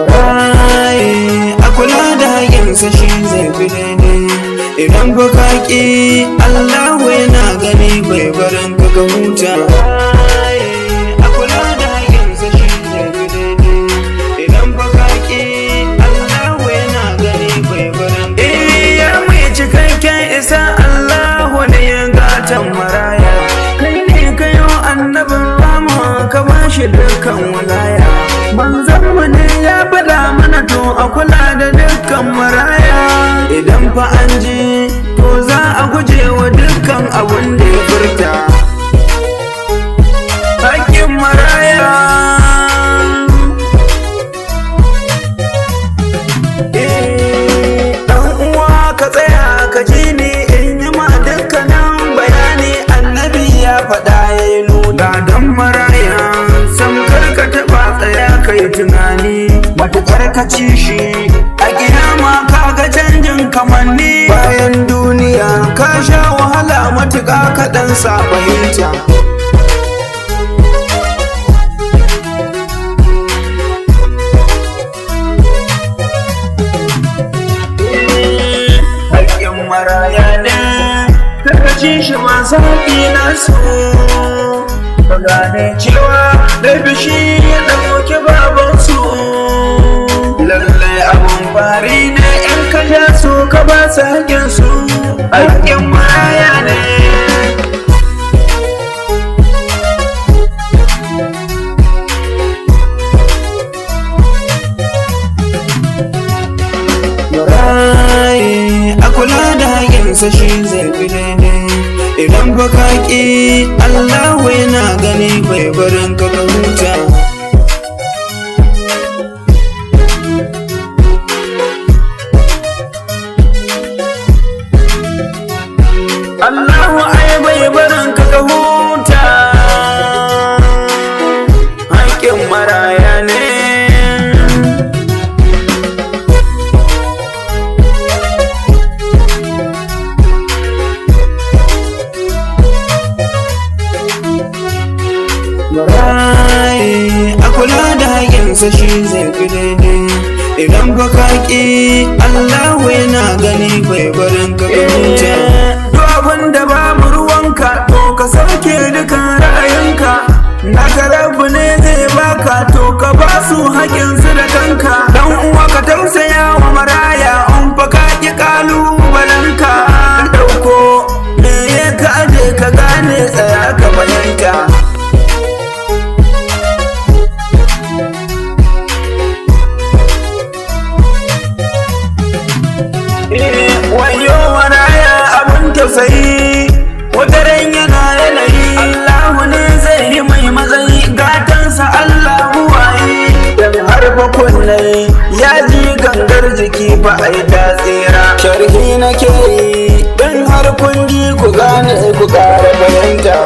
Maraye a kula da haƙinsa shi zai fi daidai. Idan fa ka ƙi, Allahu yana gani, bai barin ka ka huta. Maraye a kula da haƙinsa shi zai fi daidai. Idan fa ka ƙi, Allahu yana gani, bai barin ka. Eh, ya mai cikakken isa, Allahu ne ya gatan maraya. Kai ne kayo annabin rama, ka bashi dukkan walaya. Manzon mu ne ya faɗa mana, to a kula da dukkan maraya. Idan fa an ji, to za a guje wa dukkan abun da ya furta. Hakkin maraya. Eh, ɗan uwa, ka tsaya ka ji ni in yi ma dukkanin bayani. Annabi ya faɗa, ya yi nuna don maraya sam kar ka taɓa. Tsaya ka yi tunani, matuƙar ka ci shi a kiyama ka ga canjin kamanni. Bayan duniya ka sha wahala matuƙa, kaɗan sa fahimta. Haƙƙin maraya ne, kar ci shi, masu haƙƙi nasu. Ka gane cewa da shi ya ɗauki babansu. Lallai abun fari ne in ka ja su, ka ba su haƙƙinsu. Haƙƙin maraya ne. Maraye a kula da haƙinsa shi zai fi daidai. Idan fa ka ƙi, Allahu yana gani, bai barin ka ka huta. Allahu ai bai barin ka ka huta. Haƙƙin maraya ne. Maraye a kula da haƙinsa shi zai fi daidai. Idan fa ka ƙi, Allahu yana gani, bai barin ka ka huta. Duk abin da babu ruwanka, to ka sauke dukan ra'ayinka. Naka rabu ne zai baka, to ka ba su haƙinsu da kanka. Dan uwa, ka tausaya wa maraya, in fa ka ƙi, ƙalubalenka. Ɗauko me ya ka aje, ka gane, tsaya ka fahimta. Wayo maraya, abun tausayi, wataran yana yanayi. Allahu ne zai yi mai matsayi, gatansa Allahu waye. Dan har fa kunne ya ji, gangar jiki fa ai ta tsira. Sharhi nake yi, dan har kun ji, ku gane, ku ƙara fahimta.